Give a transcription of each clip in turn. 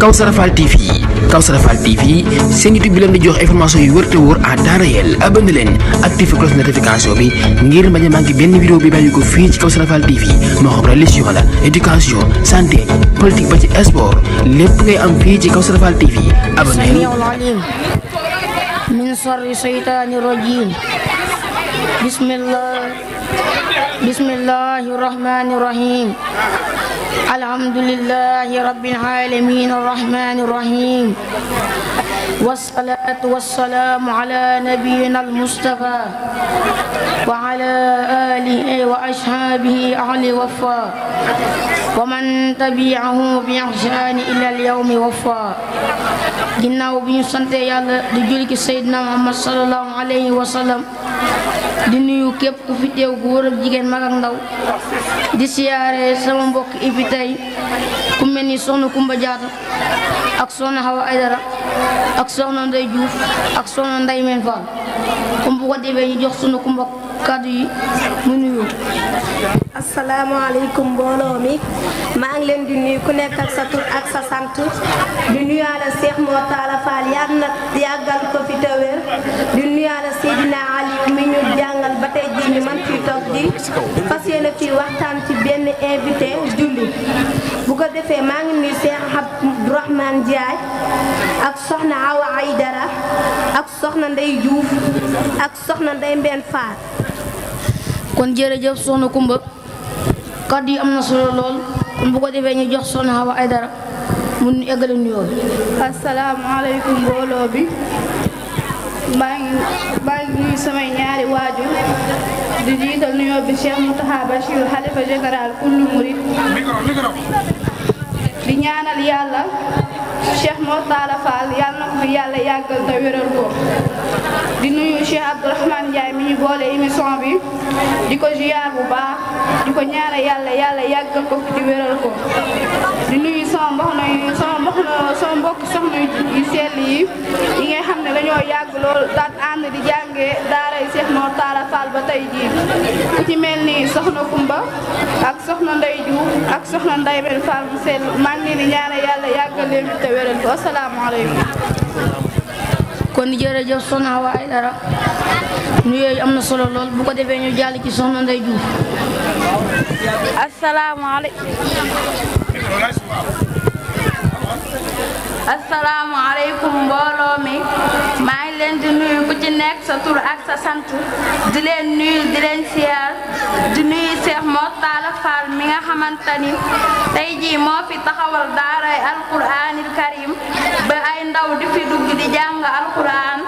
Kawsara Fall TV Kawsara Fall TV seen YouTube bi leen di jox information yu wër te wóor à temps réel abonné leen activé cloche notification bi ngir bañ a manqué benn vidéo bi bàyyi ko fii ci Kawsara Fall TV moo xam religion la éducation santé politique ba ci sport lépp ngay am fii ci Kawsara Fall TV abonné leen. min sarri shaytaani rajiim bismillahi rahmaani rahiim alhamdulillahi rabbil aalamiin arrahmaani rahiim wassalaatu wassalaamu ala nabiyyina al-Mustafaa wa ala aalihi wa ashaabihi ahli wafaa wa man tabi'ahu bi ihsaan ila al-yawmi wafaa. ginnaaw bi ñu sante Yàlla di julli ci Seydina Muhammad sallallahu alayhi wa sallam di nuyu képp ku fi teew góor ak jigéen mag ak ndaw di siyaare sama mbokk ibi tey ku mel ni soxna Kumba Jaata ak soxna Hawa Aydara ak soxna Ndey Juuf ak soxna Ndey Men Fall comme bu ko defee ñu jox sunu Kumba kàddu yi mu nuyu. asalaamaaleykum mbooloo mi maa ngi leen di nuyu ku nekk ak sa tur ak sa sant di nuyaale Cheikh Mor Talla Fall yàlla na yàggal ko fi te wér di nuyaale Seydina Aliou mi ñu jàngal ba tey jii ñu man fi toog di fas yéene fii waxtaan ci benn invité julli bu ko defee maa ngi nuyu Cheikh Abdourahmane Ndiaye ak soxna Awa Aydara ak soxna Ndey Diouf ak soxna Ndey Mbène Fall. kon jërëjëf soxna Kumba kàddu yi am na solo lool kon bu ko defee ñu jox soxna Hawa Aydara mu eggale nuyoo. asalaamaaleykum mbooloo bi maa ngi nuyu samay ñaari waajur di jiital nuyoo bi Cheikh Mountakha Bachir xalifa général kullu murid di ñaanal yàlla Cheikh Mor Talla Fall yàlla na ko fi yàlla yàggal te wéral ko di nuyu Cheikh Abdourahmane Ndiaye mi ñu boole émission bi di ko ziyaar bu baax di ko ñaanal yàlla yàggal ko fi di wéral ko di nuyu sama mbokk soxna yu sell yi nga xam ne dañoo yàgg lool daan ànd di jàngee daaray Cheikh Mor Talla Fall ba tey jii ku ci mel ni soxna Kumba ak soxna Ndey Diouf ak soxna Ndey Ben Fall mu sell maa ngi leen di ñaanal yàlla yàggal leen fi te wéral ko asalaamaaleykum. kon jërëjëf soxna Hawa Aydara nuyoo am na solo lool bu ko defee ñu jàll ci soxna Ndey Diouf. asalaamaaleykum mbooloo mi maa ngi leen di nuyu ku ci nekk sa tur ak sa sant di leen nuyu di leen siyaar di nuyu Cheikh Mor Talla Fall mi nga xamante ni tey jii moo fi taxawal daaray alquraanil karim ba ay ndaw di fi dugg di jàng alquraan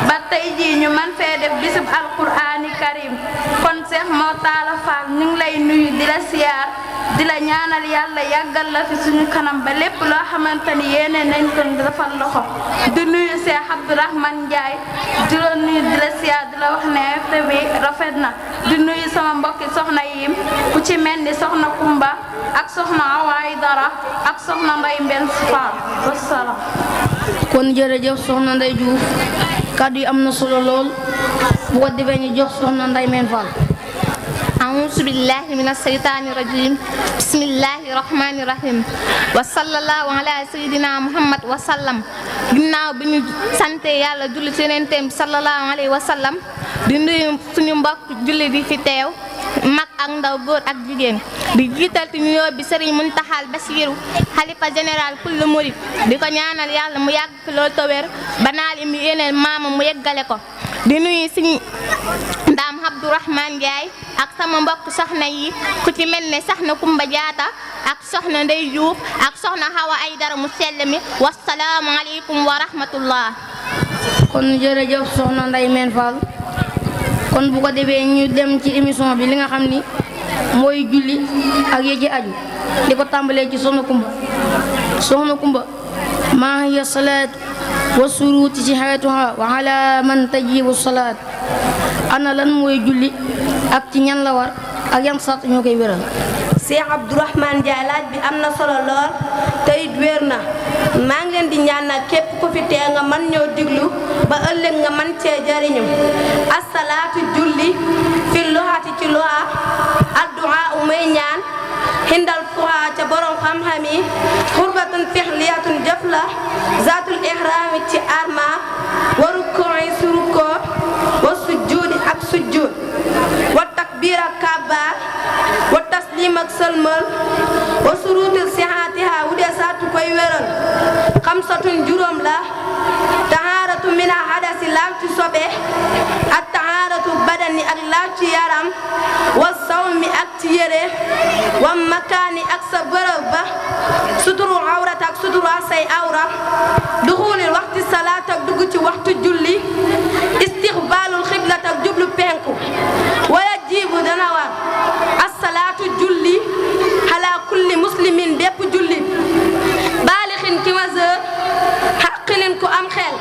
ba tey jii ñu man fee def bisub alquraani karim kon Cheikh Mor Talla Fall ñu ngi lay nuyu di la siyaar di la ñaanal yàlla yàggal la fi suñu kanam ba lépp loo xamante ni yéene nañ ko defal loxo di nuyu Cheikh Abdourahmane Ndiaye di la nuyu di la siyaar di la wax ne te bi rafet na di nuyu sama mbokki soxna yi ku ci mel ni soxna Kumba ak soxna Awa Aydara ak soxna Ndey Mbène Fall wasalaam. kon jërëjëf soxna Ndey Diouf kàddu yi am na solo lool bu ko defee ñu jox soxna Ndey Mbène Fall. a'uuzu billahi mina shaytaani rajiim bismillahi rahmaani rahiim wa sallallahu ala sayyidina Muhammad wa sallam ginnaaw bi ñu sante yàlla julli ci Yonentam sallallahu alayhi wa sallam di nuyu suñu mbokk julli di fi teew mag ak ndaw góor ak jigéen di jiital ci nuyoo bi Serigne Mountakha Bassirou xalifa général kullu murid di ko ñaanal yàlla mu yàgg fi loolu te wér ba naal imi yeneen maama mu yeggale ko di nuyu suñu Ndaam Abdourahmane Ndiaye ak sama mbokk soxna yi ku ci mel ne soxna Kumba Jaata ak soxna Ndey Juuf ak soxna Hawa Aydara mu sell mi wassalaamu aleykum wa rahmatullah. kon jërëjëf soxna Ndey Men Fall kon bu ko defee ñu dem ci émission bi li nga xam ni mooy julli ak yi ci aju di ko tàmbalee ci soxna Kumba maa hiya salaat wa suruuti sihhatuha wa ala man tajibu salaat ana lan mooy julli ak ci ñan la war ak yan sart ñoo koy wéral. Cheikh Abdourahmane Ndiaye laaj bi am na solo lool te it wér na maa ngi leen di ñaan nag képp ku fi tee nga man ñoo diglu ba ëllëg nga man cee jariñu asalaatu julli fi luxati ci luxa addu'a may ñaan hindal fuha ca borom xam-xam yi xurbatun fixliyatun jëf la zaatul ihraami ci arma wa rukkooy su rukkoo wa sujjuudi ak sujjuud wa takbiir ak kabbaar wa tasliim ak sëlmal wa suruutil sihaatiha wu dee saatu koy wéral xamsatun juróom la tahaaratu mina hadasi laab ci sobe ak tahaaratu badani ak laab ci yaram wa sawmi ak ci yére wa makaani ak sa bërëb ba suturu awrat ak suturu say awra duxulil waxti salaat ak dugg ci waxtu julli istixbaalul xiblat ak jublu penku waya jiibu dana war assalaatu julli ala kulli muslimin bépp jullit baalixin ki majeur xaqilin ku am xel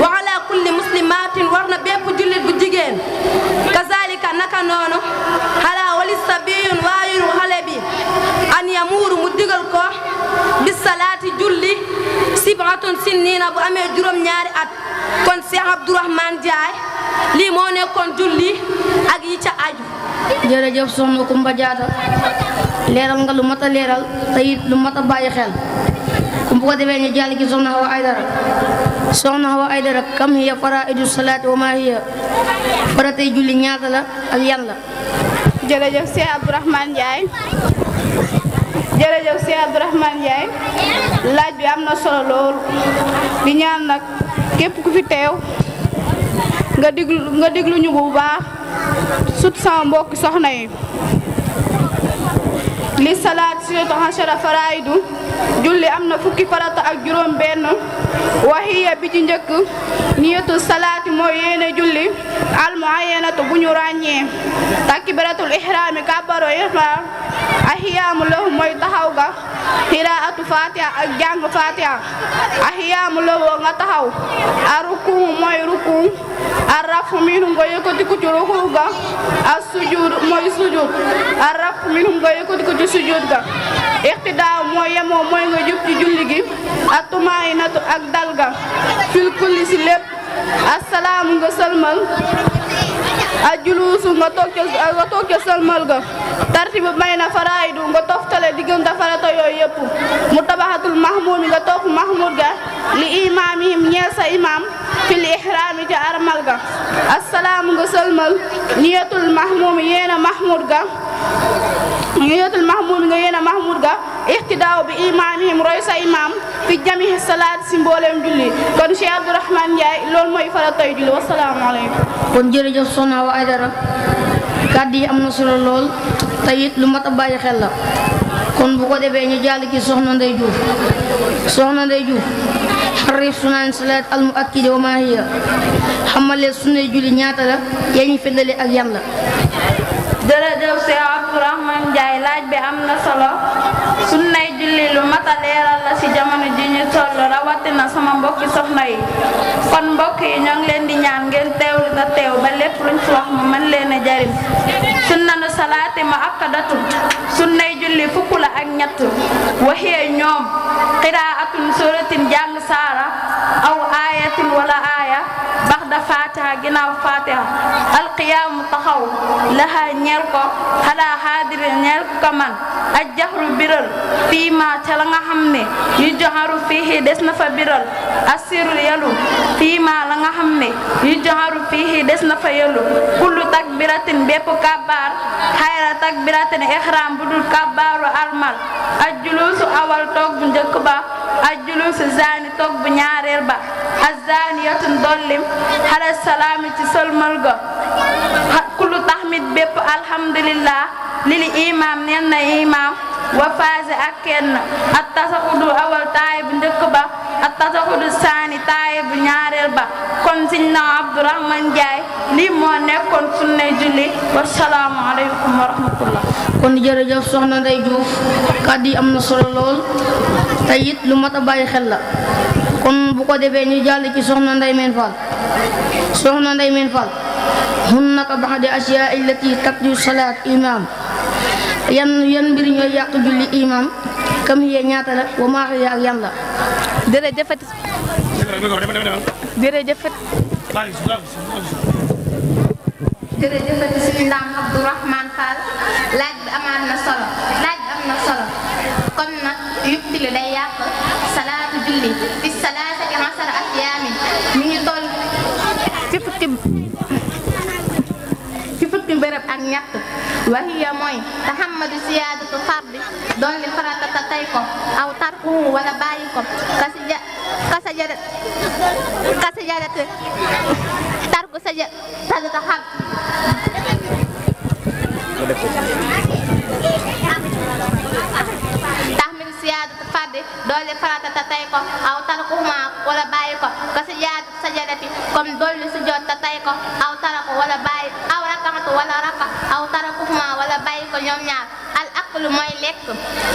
wa ala kulli muslimatin war na bépp jullit bu jigéen kazalika naka noonu ala wali sabiyun waayuru xale bi an yamuuru mu digal ko bis salaati julli sibatun sinniina bu amee juróom-ñaari at kon Cheikh Abdourahmane Ndiaye lii moo nekkoon julli ak yi ca aju. jërëjëf soxna Kumba Jaata leeral nga lu mat a leeral te it lu mat a bàyyi xel bu ko defee ñu jàll ci soxna Hawa Aydara soxna Hawa Aydara kam hiya faraidu salaati wa ma hiya faratay julli ñaata la ak yan la. jërëjëf Cheikh Abdourahmane Ndiaye jërëjëf Cheikh Abdourahmane Ndiaye laaj bi am na solo lool di ñaan nag képp ku fi teew nga diglu ñu bu baax sut sama mbokki soxna yi li salaat siratu hashara faraidu julli am na fukki farata ak juróom benn wahiya bi ci njëkk niyatu salaati mooy yéene julli almuayyanatu bu ñu ràññee takbiratul ihraami kàbbaro ihraam ahiyaamu lahu mooy taxaw ga qiraatu fatiha ak jàng fatiha ahiyaamu lahu nga taxaw aruku mooy ruku arrafu minhu nga yëkkati ko ci ruku ga as sujud mooy sujud arrafu minhu nga yëkkati ko ci sujud ga iqtidaa mooy yemoo mooy nga jub ci julli gi atumaayinatu ak dal ga fil kulli si lépp assalaamu nga sëlmal ajuluusu nga toog ca sëlmal ga tartibu bayna faraidu nga toftale diggante farata yooyu yëpp mutabahatul mahmumi nga topp mahmud ga li imaamihim ñeel sa imam fil ihraami ca armal ga assalaamu nga sëlmal niyatul mahmumi yéena mahmud ga niyatul mahmumi nga yéena mahmud ga ihtidaaw bi imaamihim roy sa imam fi jamihi salaat si mbooleem julli kon Cheikh Abdourahmane Ndiaye loolu mooy faratay julli wassalaamu aleykum. kon jërëjëf soxna Hawa Aydara kàddu yi am na solo lool te it lu mat a bàyyi xel la kon bu ko defee ñu jàll ci soxna Ndey Juuf soxna Ndey Juuf xarif sunaan salaat al muakkida wa ma hiya xamale sunne julli ñaata la yaa ñu feddale ak yan la. jërëjëf Cheikh Abdourahmane Ndiaye laaj bi am na solo sunnay julli lu mat a leeral la ci jamono ji ñu toll rawatina sama mbokki soxna yi kon mbokk yi ñoo ngi leen di ñaan ngeen teewlu ta teew ba lépp luñ ci wax mu mën leen a jariñ sunnanu salaati ma akkadatu sunnay julli fukk la ak ñett waxiye ñoom qiraatun suratin jàng saara aw ayatin wala aya baxda fatiha ginnaaw fatiha alqiyaamu taxaw laha ñeel ko xalaa xaadiri ñeel ko man ak jaxru biral fii ma ca la nga xam ne yu joxaru fii des na fa biral asiru yalu fii ma la nga xam ne yu joxaru fii des na fa yalu kullu takbiratin bépp kabbaar xayra takbiratin ihram bu dul kabbaaru armal ak julusu awal toog bu njëkk ba ak julusu zaani toog bu ñaareel ba ak zaaniyatun dollim xala salaami ci sëlmal ga kullu taxmid bépp alhamdulillah lili imam neen na imam wa faase ak kenn at tasaxudu awal taaye bu njëkk ba at tasaxudu saani taaye bu ñaareel ba kon siñ na Abdourahmane Ndiaye lii moo nekkoon sunnay julli wasalaamu aleykum wa rahmatullah. kon jërëjëf soxna Ndey Juuf kàddu yi am na solo lool te it lu mat a bàyyi xel la kon bu ko defee ñu jàll ci soxna Ndey Meen Fall soxna Ndey Meen Fall hunnaka ba'da asyaa allati taqdi salaat imam yan mbir ñooy yàq julli imam kam hiya ñaata la wa maa hiya ak yan la. jërëjëfati suñu ndam Abdourahmane Fall laaj bi amaat na solo laaj bi am kon nag yubtilu day yàq salaatu julli fi salaasati asara ayyaamin mi ngi toll ci fukki bërëb ak ñett wahiya mooy tahammadu siyaadatu fardi dolli farata ta tay ko aw tarkuhu wala bàyyi ko kasajadati tarku sajadata xab tahmil siyaadatu fardi dolli farata ta tay ko aw tarkuhuma wala bàyyi ko kasajadati sajadati comme dolli sujjóot ta tay ko aw taraku wala bàyyi aw rakatu wala raka aw tarakuhuma wala bàyyi ko ñoom ñaar al aklu mooy lekk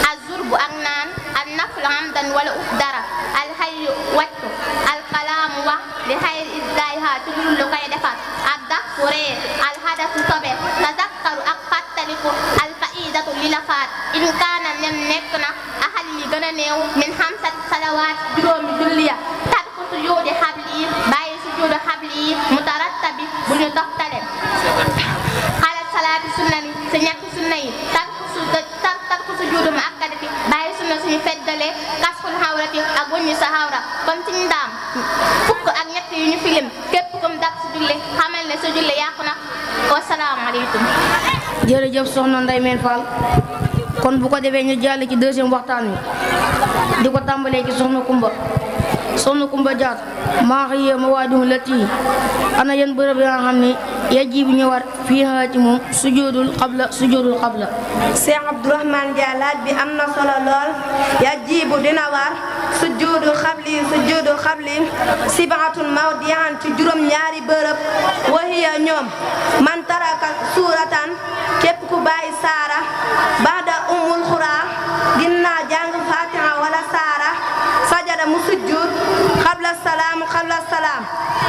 al zurbu ak naan al naflu hamdan wala uf dara al hayyu wàccu al kalaamu wax li xayri isdaayiha ci lu koy defar ak dafu ree al hadafu sobe tazakkaru ak fàttaliku al faidatu li la faat in kaana nem nekk na ahal yi gën a néew min xamsat salawaat juróomi julliya tarku sujuudi xabli bàyyi sujuudu xabli mutarattabi bu ñu toftale xalat salaati sunna ni si ñetti sunna yi tarku sujuudu mu akkadati bàyyi sunna suñu feddale kasful xawrati ak wëññi sa xawra kon siñ daam fukk ak ñett yu ñu filim képp kum dab si julli xamal ne sa julli yàqu na wasalaamaaleykum. jërëjëf soxna Ndeye Mbène Fall kon bu ko defee ñu jàll ci deuxième waxtaan wi di ko tàmbalee ci soxna Kumba Jaat maa hiya mawaadi'u lati ana yan bërëb yoo xam ne yajibu ñu war fiihaa ci moom sujudul qabla Cheikh Abdourahmane Dia laaj bi am na solo lool yajibu dina war sujudul xabli sibaatun mawdi'an ci juróom ñaari bërëb wa hiya ñoom man taraka suuratan képp ku bàyyi saara ba'da ummul xuraa ginnaaw jàng fatiha wala saara sajada mu sujud qabla salaam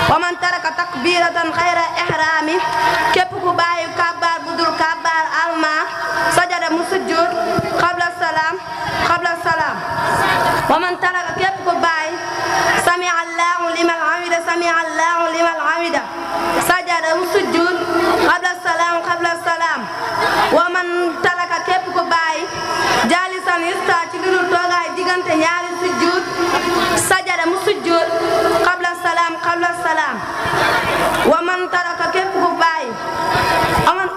wa man taraka takbiratan xayra ihrami képp ku bàyyi kabaar budul kabaar alma sajada mu sujud qabla salaam wa man taraka képp ku bàyyi sami allahu liman hamida sajada mu sujud qabla salaam wa man taraka képp ku bàyyi jalisan yista ci lu dul toogaay diggante ñaari sujud sajada mu sujud qabla salaam wa man taraka képp ku bàyyi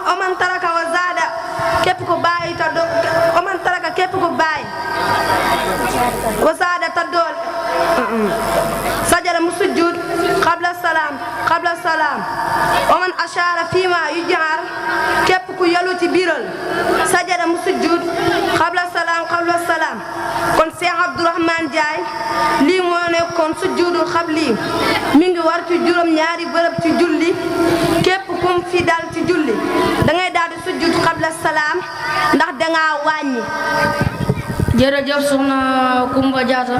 wa man taraka wa zaada képp ku bàyyi wa man taraka képp ku bàyyi wa zaada ta dool sajada mu sujud qabla salaam wa man ashara fima yujhar képp ku yalu ci biiral sajada mu sujud qabla salaam kon Cheikh Abdourahmane Ndiaye lii moo nekkoon sujudul xabli mi ngi war ci juróom ñaari bërëb ci julli képp kum fi dal ci julli da ngay daal di sujud qabla salaam ndax danga wàññi. jërëjëf soxna Kumba Jaata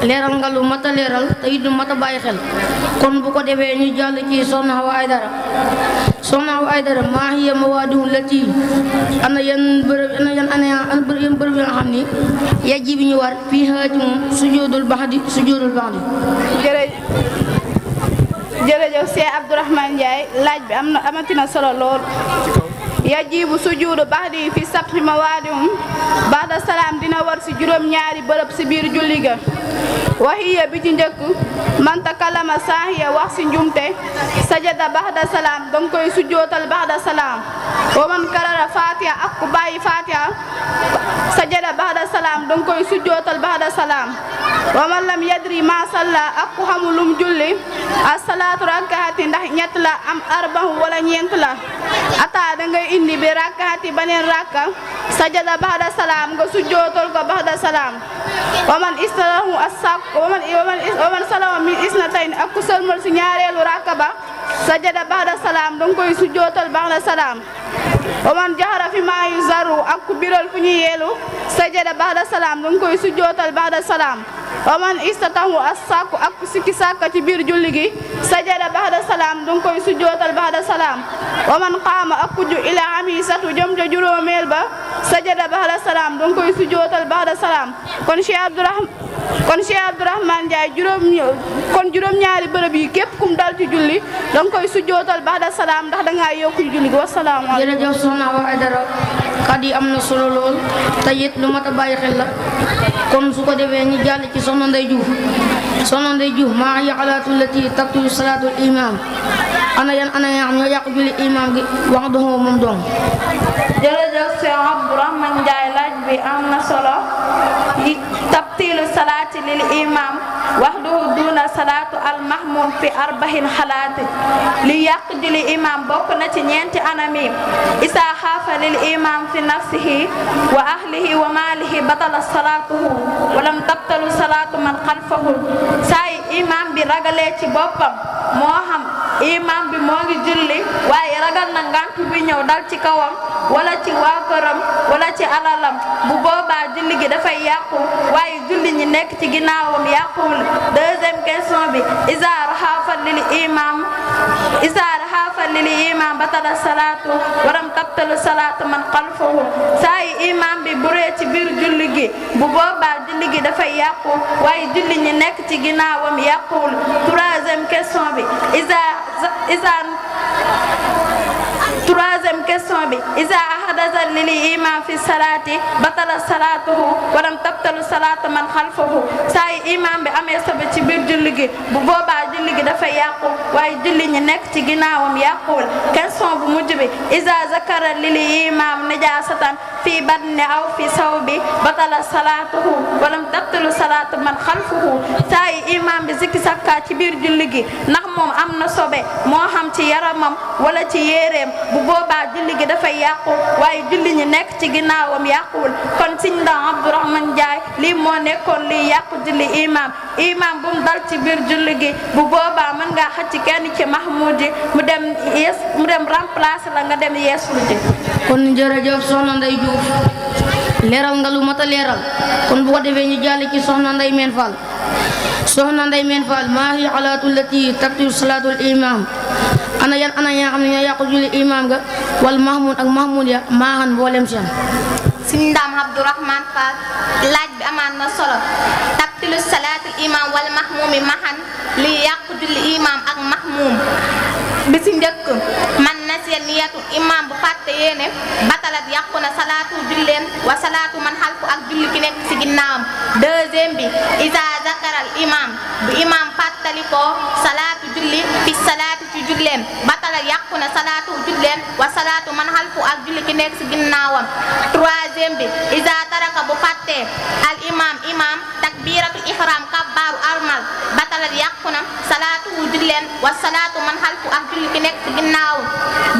leeral nga lu mat a leeral te it lu mat a bàyyi xel kon bu ko defee ñu jàll ci soxna Awa Aydara maa hiya mawaadi'u lati ana yan bërëb yoo xam ni yajibu ñu war fiihaa ci moom sujudul baxdi jërëjëf Cheikh Abdourahmane Ndiaye laaj bi amatina solo lool yajibu sujudu baxdi fi sab'i mawaadi'um ba'da salaam dina war si juróom ñaari bërëb si biir julli ga wahiya bi ci njëkk man takallama saahiya wax si njumte sajada ba'da salaam danga koy sujootal ba'da salaam wa man karara fatiha ak ku bàyyi fatiha sajada ba'da salaam danga koy sujootal ba'da salaam wa man lam yadri ma salla ak ku xamulum julli as-salaatu rakkaati ndax ñett la am arbahu wala ñeent la ata dangay indi bi rakkaati baneen rakka sajada ba'da salaam nga sujootal ko ba'da salaam wa man istarahu as-sak wa man salama min isnatayn ak ku sëlmal si ñaareelu rakka ba sajada ba'da salaam danga koy sujootal ba'da salaam wa man jahara fi ma yuzaru ak ku biral fu ñu yeelu sajada ba'da salaam danga koy sujootal ba'da salaam wa man istatahu as-sakku ak ku sikki sàkka ci biir julli gi sajada ba'da salaam danga koy sujootal ba'da salaam wa man qaama ak ku ju ila amisatu jom ja juróomeel ba sajada ba'da salaam danga koy sujootal ba'da salaam kon Cheikh Abdourahmane Ndiaye juróom ñaari bërëb yi képp kum dal ci julli danga koy sujootal ba'da salaam ndax dangaa yokku julli gi wasalaam. jërëjëf soxna Awa Aydara kàddu yi am na solo lool te it lu mat a bàyyi xel la kon su ko defee ñu jàll ci soxna Ndey Diouf. soxna Ndey Diouf maa hiya xalaatu lati tabtilu salaatul imaam ana yan ñoo yàq julli imaam gi wax doxoo moom dong. jërëjëf Cheikh Abdourahmane Ndiaye laaj bi am na solo tabtilu salaati lil imam wahdahu duna salaatu al mahmum fi arba'in xalaati li yàq julli imam bokk na ci ñeenti anami isa xaafa lil imam fi nafsihi wa ahlihi wa maalihi batala salaatuhu walam tabtalu salaatu man xalfahu saa yi imam bi ragalee ci boppam moo xam imam bi moo ngi julli waaye ragal na ngant bi ñëw dal ci kawam wala ci waa këram wala ci alalam bu boobaa julli gi dafay yàqu waaye julli ñi nekk ci ginnaawam yàquwul. deuxième question bi isaar xaafal lil imam batala salaatu waram tabtalu salaatu man xalfahu saa yi imam bi buree ci biir julli gi bu boobaa julli gi dafay yàqu waaye julli ñi nekk ci ginnaawam yàquwul. troisième question bi troisième question bi isa ahadasa lil imam fi salaati batala salaatuhu walam tabtalu salaatu man xalfahu saa yi imam bi amee sobe ci biir julli gi bu boobaa julli gi dafay yàqu waaye julli ñi nekk ci ginnaawam yàquwul. question bu mujj bi isa zakara lil imam najaasatan fi badni aw fi sawbi batala salaatuhu walam tabtalu salaatu man xalfahu saa yi imam bi zikki sakka ci biir julli gi ndax moom am na sobe moo xam ci yaramam wala ci yéreem bu boobaa julli gi dafay yàqu waaye julli ñi nekk ci ginnaawam yàquwul. kon Sëñ Ndaw Abdourahmane Ndiaye lii moo nekkoon liy yàqu julli imam bu mu dal ci biir julli gi bu boobaa mën ngaa xëcc kenn ci mahmoud ji mu dem remplacer la nga dem yeesul ji. kon jërëjëf soxna Ndey Diouf leeral nga lu mat a leeral kon bu ko defee ñu jàll ci soxna Ndey Meen Fall. soxna Ndey Meen Fall maa hiya xalaatu lati tabtilu salaatul imam ana yan ñoo xam ne ñoo yàqu julli imam ga wal mahmud ak mahmud ya maaxan mboolem seen. Sëñ Ndaam Abdourahmane Fall laaj bi amaan na solo tabtilu salaatul imam wal mahmumi maxan li yàqu julli imam ak mahmum bi si njëkk man na seen niyatu imam bu fàtte yéene batalat yàqu na salaatu julleen wa salaatu man xalfu ak julli ki nekk si ginnaawam. deuxième bi isa zakaral imam bu imam fàttalikoo salaatu julli fi salaatu ci julleen batalat yàqu na salaatu julleen wa salaatu man xalfu ak julli ki nekk si ginnaawam. troisième bi isa taraka bu fàttee al imam takbiratul ihram kabbaaru armal batalat yàqu na salaatu julleen wa salaatu man xalfu ak julli ki nekk ci ginnaaw.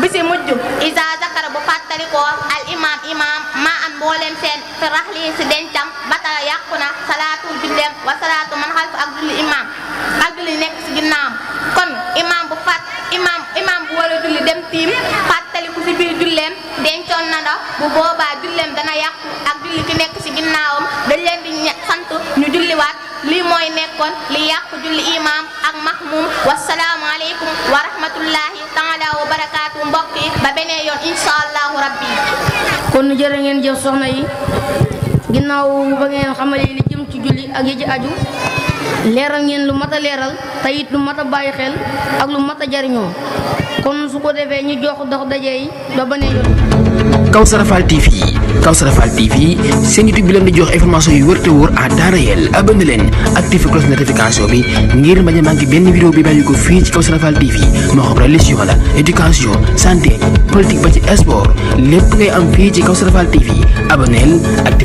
bi si mujj isa zakara bu fàttalikoo al imam ma am mbooleem seen fi raxli si dencam batala yàqu na salaatu julleem wa salaatu man xalfu ak julli imam ak julli nekk ci ginnaawam. kon imam bu war a julli dem tiim fàttaliku si biir julleem dencoon na ndox bu boobaa julleem dana yàqu ak julli ki nekk ci ginnaawam dañ leen di sant ñu julliwaat. lii mooy nekkoon li yàqu julli imam ak mahmum wasalaamu aleykum wa rahmatullahi taala wa barakaatu mbokk yi ba beneen yoon insha allahu rabbi. kon jërë ngeen jëf soxna yi ginnaaw ba ngeen xamale li jëm ci julli ak yi ci aju leeral ngeen lu mat a leeral te it lu mat a bàyyi xel ak lu mat a jariñoo kon su ko defee ñu jox dox daje yi ba beneen yoon. Kawsara Fall TV seen YouTube bi leen di jox information yu wër te wóor à temps réel abonné leen activé cloche notification bi ngir bañ a manqué benn vidéo bi bàyyi ko fii ci Kawsara Fall TV moo xam religion la éducation santé politique ba ci sport lépp ngay am fii ci Kawsara Fall TV abonné leen activé